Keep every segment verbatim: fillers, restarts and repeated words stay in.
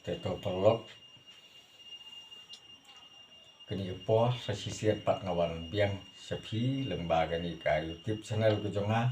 Te to paralok, kane ka por sa shisien pat nga wan biang sha phi lyngba kane ka YouTube channel ka jong nga.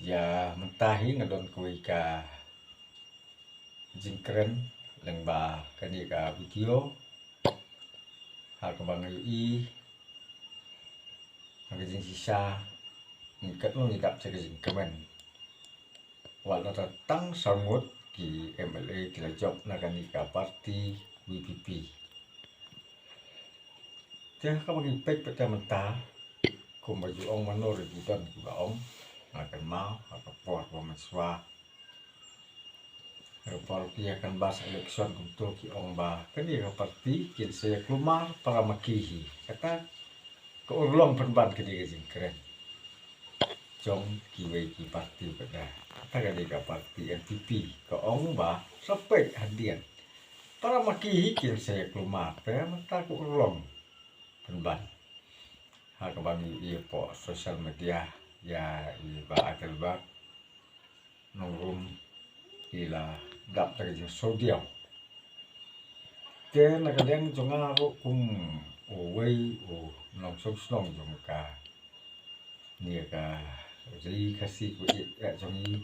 Ïa mynta hi nga don kawei ka jingkren lyngba kane ka video ha kaba nga ïohi ha ka jingshisha ngi katno ngi dap sha ka jingkmen. Wat la tang saw ngut ki M L A ki la jop na kane ka party V P P. Te ha kaba ngi peit pat mynta kumba ju ong mano ruh ki don kiba ong, nga kynmaw ha ka por ba mynshuwa ha ka por ki ïa canvass election kumto ki ong ba kane ka party kin sa ïa kulmar para ma ki hi. Kata ka urlong pynban kane ka jingkren jong kiwei ki party pat da. Kata kane ka party N P P ka ong ba sa peit hadien para ma ki hi kin sa ïa kulmar. Te mynta ka urlong pynban ha kaba ngi ïohi hapoh social media ïa i Bah Adelbert Nongrum i la dap da ka jingsngewdiaw. Te na ka liang jong nga ruh kum uwei u nongshong shnong jong kane ka ri Khasi kaba ïeit jong ngi,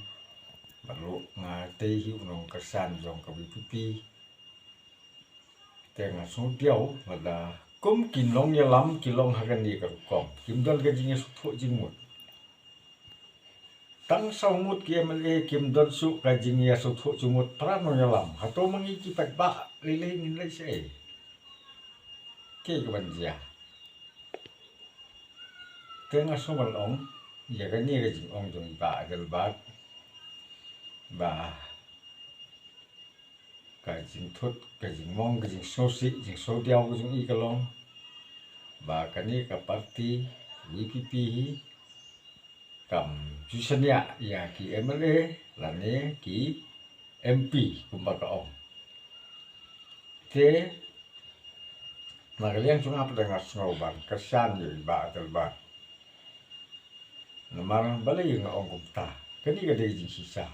bad ruh nga tei hi u nongkyrshan jong ka V P P. Te nga sngewdiaw lada kum ki nongïalam ki long ha kane ka rukom, kim don ka jingïasngewthuh jingmut. Tang saw ngut ki M L A kim don shuh ka jingïasngewthuh jingmut para nongïalam. Hato ma ngi ki paidbah lei lei ngin leit shaei? Kaei kaban jia? Te nga sngew ban ong ïa kane ka jingong jong i Bah Adelbert ba ka jingthut, ka jingmong, ka jingsngewsih, jingsngewdiaw ka jong i ka long ba kane ka party V P P hi kam ju shaniah ïa ki M L A lane ki M P kumba ka ong. Te na ka liang jong nga pat nga sngew ban kyrshan ïa i Bah Adelbert. Namar balei nga ong kumta? Kane ka dei jingshisha.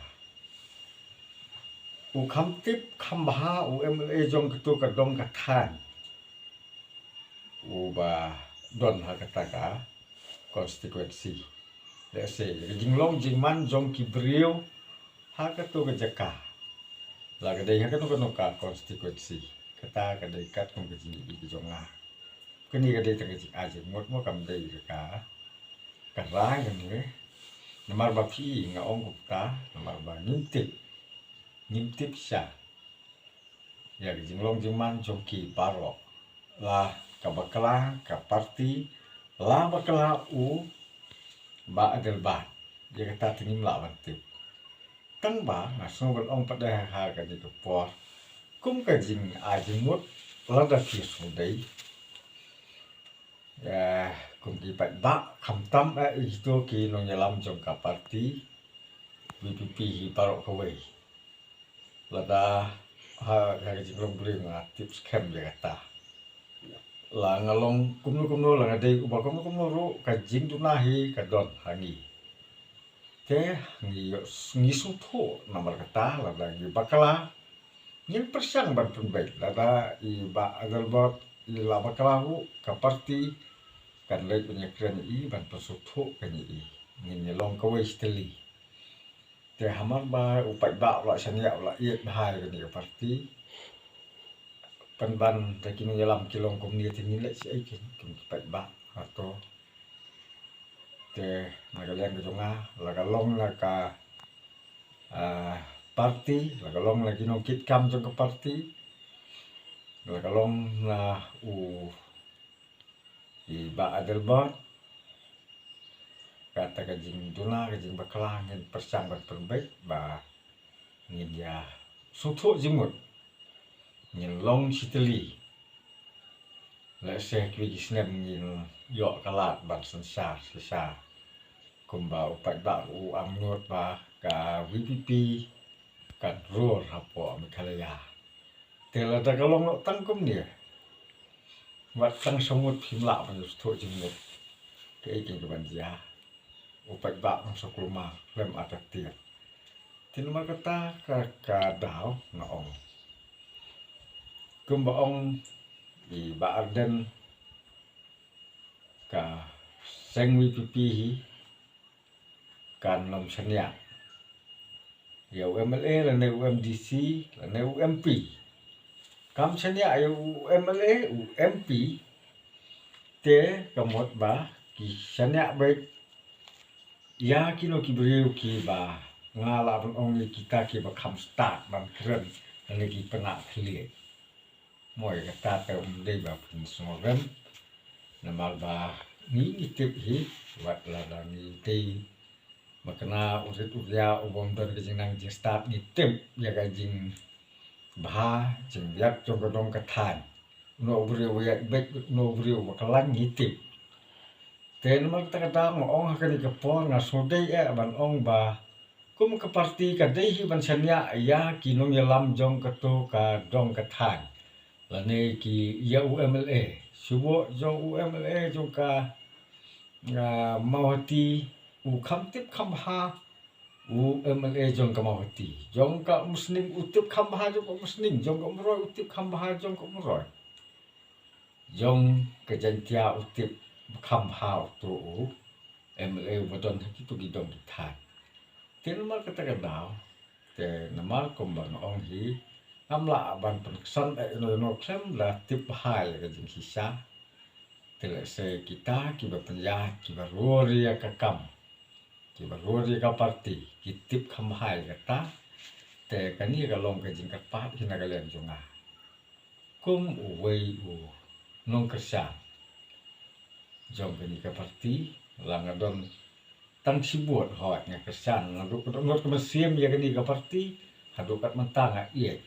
U kham tip kham bha u M L A jong kato ka dong ka thaiñ uba don ha kata ka constituency. Lehse ka jinglong jingman jong ki briew ha kato ka jaka, la ka dei ha kano kano ka constituency, kata ka dei katkum ka jingïohi ka jong nga. Kane ka dei tang ka jingai jingmut mo, kam dei ka, ka rai kane. Namar ba phi, nga ong kumta namar ba ngim tip, ngim tip shisha ïa ka jinglong jingman jong ki baroh, la ka bakla ka party, la bakla u Bah Adelbert. Ïa kata te ngim lah ban tip. Tang ba nga sngew ban ong pat ha kane ka por, kum ka jingai jingmut, lada phi sngewdei, ïa, kum ki paidbah, khamtam eh ïa kito ki nongïalam jong ka party V P P hi baroh kawei, lada ha, ha ka jinglong briew nga tip skhem ïa kata. La nga long kumno kumno, la nga dei uba kumno kumno ruh, ka jingduna hi ka don ha ngi. Te ngi ïoh, ngi sngewthuh, namar kata lada ngi bakla ngin pyrshang ban pynbeit. Lada i Bah Adelbert i la bakla ruh, ka party kan leit ban ïakren ïa i, ban pynsngewthuh kane ïa i. Ngin ïa long kawei shi tylli. Te hamar ba u paidbah u la shaniah, u la ïeit bha ïa kane ka party, pynban da ki nongïalam ki long kumne, te ngin leit shaei kin, kin ki paidbah? Hato. Te na ka liang ka jong nga, la ka long na ka, ah, party, la ka long na ki nongkitkam jong ka party, la ka long na u i Bah Adelbert, kata ka jingduna, ka jingbakla ngin pyrshang ban pynbeit ba ngin ïa sngewthuh jingmut, ngin long shi tylli. Lehse kiwei ki snem ngin ïoh ka lad ban synshar shisha, kumba u paidbah u angnud ba ka V P P kan rur hapoh Meghalaya. Te lada ka long noh tang kumne, wat tang saw ngut phim lah ban ïasngewthuh jingmut, kaei kaei kaban jia? U paidbah un sa kulmar khlem artatien. Te namar kata ka, ka daw nga ong. Kumba ong i Bah Ardent, ka seng VPP hi kan ym shaniah ïa u MLA lane u MDC lane u MP. Kam shaniah ïa u MLA, u MP. Te ka mut ba ki shaniah beit ïa kino ki briew kiba nga lah ban ong ïa kita kiba kham stad ban kren lane ki pynah thylliej. Mo, ïa kata te ym dei ba pynsngewrem. Namar ba ngi ngi tip hi, wat lada ngi dei ba kane u rit u ria u bym don ka jingnang jingstad, ngi tip ïa ka jingbha jingbiat jong ka dong ka thaiñ. Uno u briew u ïaid beit, uno u briew u bakla, ngi tip. Te namar kata ka daw nga ong ha kane ka por nga sngewdei eh ban ong ba kum ka party ka dei hi ban shaniah ïa ki nongïalam jong kato ka dong ka thaiñ lane ki ïa u MLA. Shuwa jong u MLA jong ka, ah, Mawhati, u kham tip kham bha u MLA jong ka Mawhati. Jong ka Umsning u tip kham bha jong ka Umsning, jong ka Umroi u tip kham bha jong ka Umroi. Jong ka Jaintia u tip kham bha uto u MLA uba don ha kito ki dong ki thaiñ. Te namar kata ka daw, te namar kumba nga ong hi, ngam lah ban pynksan eh ïano ïano khlem da tip bha ïa ka jingshisha. Te lehse kita kiba pynïaid, kiba rur ïa ka kam, kiba rur ïa ka party, ki tip kham bha ïa kata. Te kane ka long ka jingkyrpad hi na ka liang jong nga kum uwei u nongkyrshan jong kane ka party. La nga don tang shibun, hooid, nga kyrshan, nga duk, duk, duk mynsiem ïa kane ka party haduh kat mynta nga ïeit.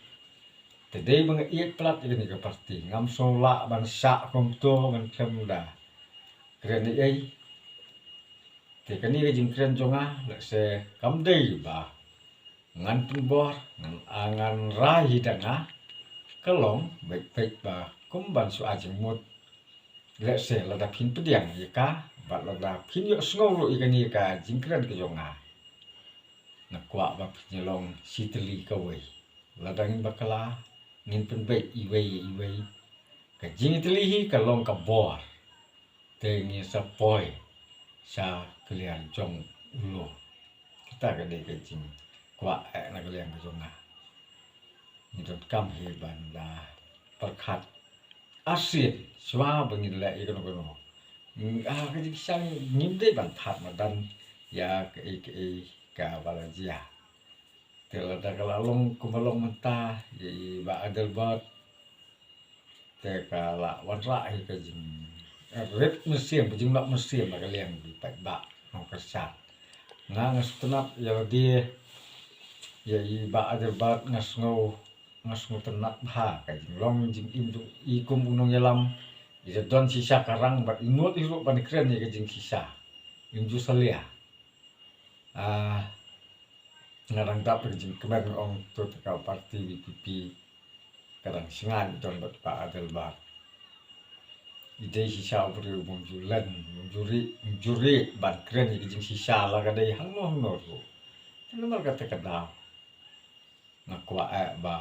Te dei ba nga ïeit palat ïa kane ka party, ngam sngew lah ban shah kumto ban khlem da kren ei ei. Te kane ka jingkren jong nga lehse kam dei ba ngan pynbor, ngan, ah, ngan rai hi da nga. Ka long beit beit ba kum ban shu ai jingmut. Lehse lada phin pdiang ïa ka bad lada phin ïohsngew ruh ïa kane ka jingkren ka jong nga, nga kwah ba phin ïa long shi tylli kawei. Lada ngin bakla, ngin pynbeit iwei ïa iwei. Ka jingïatylli hi ka long ka bor. Te ngin sa poi sha ka liang jong u lum. Kata ka dei ka jingkwah eh na ka liang ka jong nga. Ngi donkam hi ban da pyrkhat arsien shuwa ba ngin leh ïa kano kano. Ngi, ah, ka jingshisha ngim dei ban thad madan ïa kaei kaei kaba la jia. Te lada ka la long kumba long mynta ïa i Bah Adelbert, te ka la wanrah hi ka jingrit mynsiem, ka jingnop mynsiem na ka liang ki paidbah nongkyrshan. Nga, nga sngewtynnat ïa lade, ïa i Bah Adelbert, nga sngew, nga sngewtynnat bha ka jinglong jingim jong i kum u nongïalam. I da don shisha ka rang bad i nud hi ruh ban kren ïa ka jingshisha. Im ju salia. Ah, nga dang dap ka jingkmen, nga ong to te ka party VPP ka dang shngaiñ don bad Bah Adelbert. I dei shisha u briew bym ju len, bym ju rieh, bym ju rieh ban kren ïa ka jingshisha la ka dei hangno hangno ruh. Te namar kata ka daw nga kwah eh ba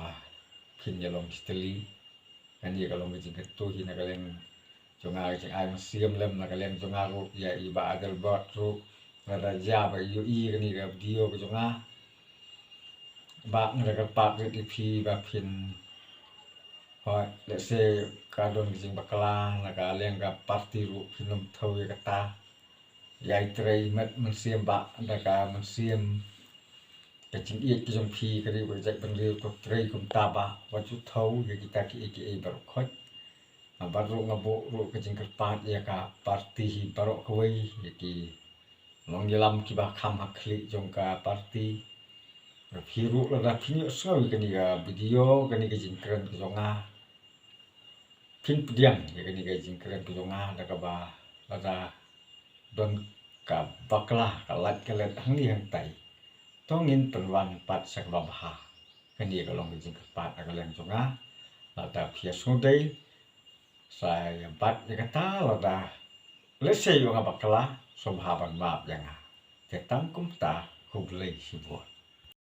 phin ïa long shi tylli. Kane ka long ka jingkyntu hi na ka liang jong nga, ka jingai mynsiem lem na ka liang jong nga ruh ïa i Bah Adelbert ruh. Lada jia ba ïohi kane ka video ka jong nga, Bah, nga da kyrpad rit ïa phi ba phin, hooid, lehse ka don ka jingbakla na ka liang ka party ruh, phin ym thew ïa kata. Ïai trei met mynsiem Bah, da ka mynsiem ka jingïeit ka jong phi, ka ri bad ka jaitbynriew, to trei kumta Bah, wat ju thew ïa kita kiei kiei baroh khoit. Nga bat ruh, nga buh ruh ka jingkyrpad ïa ka party hi baroh kawei, ïa ki nongïalam kiba kham ha khlieh jong ka party. Phi ruh lada phin ïohsngew ïa kane ka video, kane ka jingkren ka jong nga, phin pdiang ïa kane ka jingkren ka jong nga, da kaba lada don ka bakla, ka lait ka let hangne hangtai, to ngin pynwan pat sha kaba bha. Kane ka long ka jingkyrpad na ka liang jong nga. Lada phi ïa sngewdei, sa ïa bat ïa kata, lada lehse ïoh nga bakla, sngewbha ban map ïa nga. Te tang kumta, khublei shibun.